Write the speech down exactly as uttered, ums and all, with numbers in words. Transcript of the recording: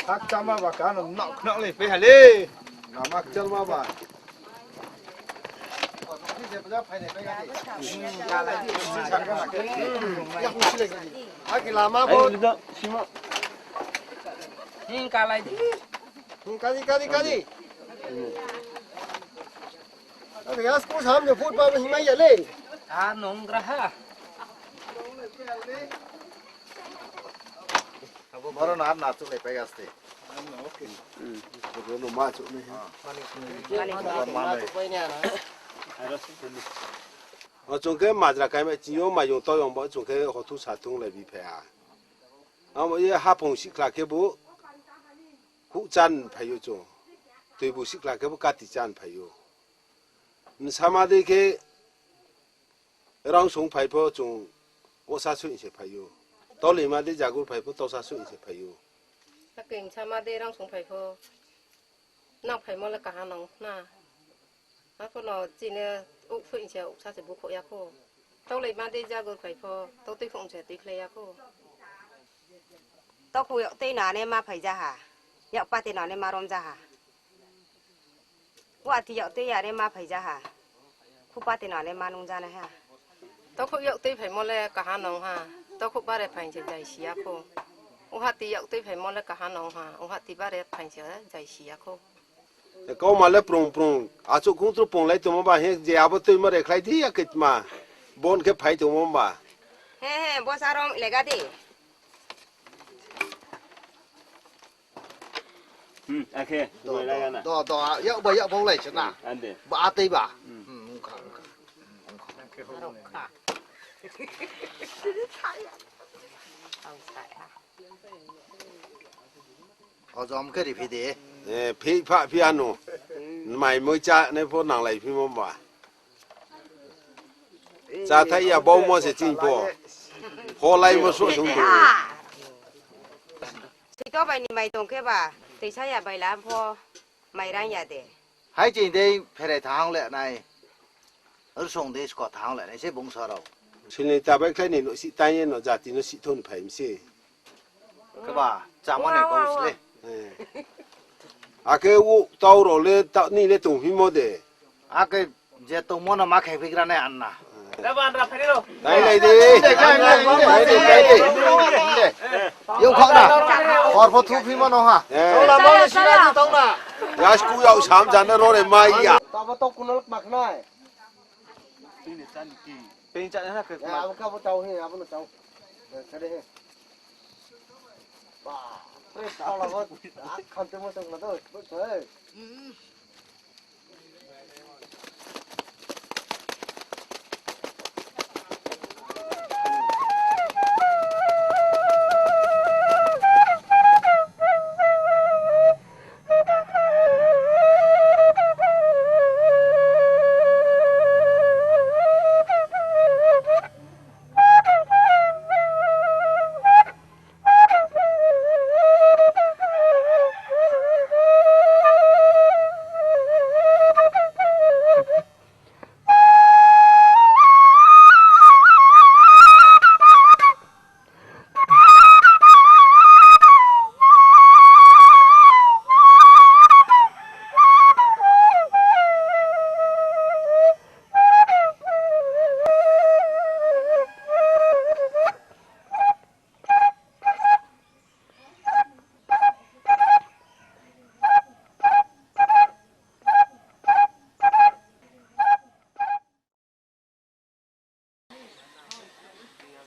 Hakchama ba kano nok nok le pe hale. Lama kchalma ba. Aki lama bo. Hing kalai di. Hing kali, kali, kali. Gas ko sam jo food pa himai ya le. A nong graha. Abo boro na, na chuklai pai gas te. Boro no ma chuklai. O chung khe majra kaima chini yo maiyong toyong bo chung khe hothu sathung lai bi phai ha. Abo ye haphung sikhla khe bo huh chan phai ou chung. Tuibu sikhla khe bo kati chan phai ou. Bsama dei khe rangsong phai pho chung osa suih se phai ou. Tolima dei jagur phai pho tosa suih se phai ou. Akhe bsama dei rangsong phai pho nang phaimo le kaha nang na. Arphuh no chini ouh suih se ouhsa se bukhouh ya khou. Tolima dei jagur phai pho totui khong se tuikhlai ya khou. Tokhou yak tei no ane ma phai ja ha. Yak pate no ane ma rom ja ha. Wati yak tei ya ane ma phai ja ha. Khu pate no ane ma nung ja nai ha. Tokhou yak tei phaimo le kaha nang ha. Tokhou bare phai se jai si ya khou. Wati yak tei phaimo le kaha nang ha. Wati bare phai se jai si ya khou. Kauma le prung prung. Achouh khungtru prung lai tongmo ba he je abo tuimo rekhlai di ya khe tma. Bon khe phai tongmo ba. He he, bo sa rom lega di. Hmm, akhe, do, do, lai gana. Do, do, yak ba, yak ba lai se na. Hmm, ande. Ba atei ba. Hmm. Hmm, ongkha, ongkha. Hmm, ongkha. Ojom khe ri phi de. Eh, phi pha phi ano. Mai moi cha ne pho nanglai phi mo ba. Cha thai ya bau mo se ching pho. Pho lai mo so sung do. Sito bai ni mai tong khe ba, toisa ya bai la pho, mai rang ya de. Hai ching dei pherai thang le nai. Rsong dei sko thang le nai se bungsa rao. Sini ta bai khlai ni no si tang ye no jati no si thon phai mi se. Khe ba, chama ni kau sle. Eh. Akhe u tau rao le ta ni le tong phi mo de. Akhe je tongmo no ma khe phi gra nai anna. Dai lai di. Dai di, dai di. Yo khak na. Hor pho thu phi mo no ha. Eh. Gas ku yau sam jana ro re mai ya. Tabo to kuno lak mak nai. Peng cha na ke. Ya, abo ka bo tau he, abo no tau. Kade he. Ba, pre tau la bo. Kham te mo tong na to.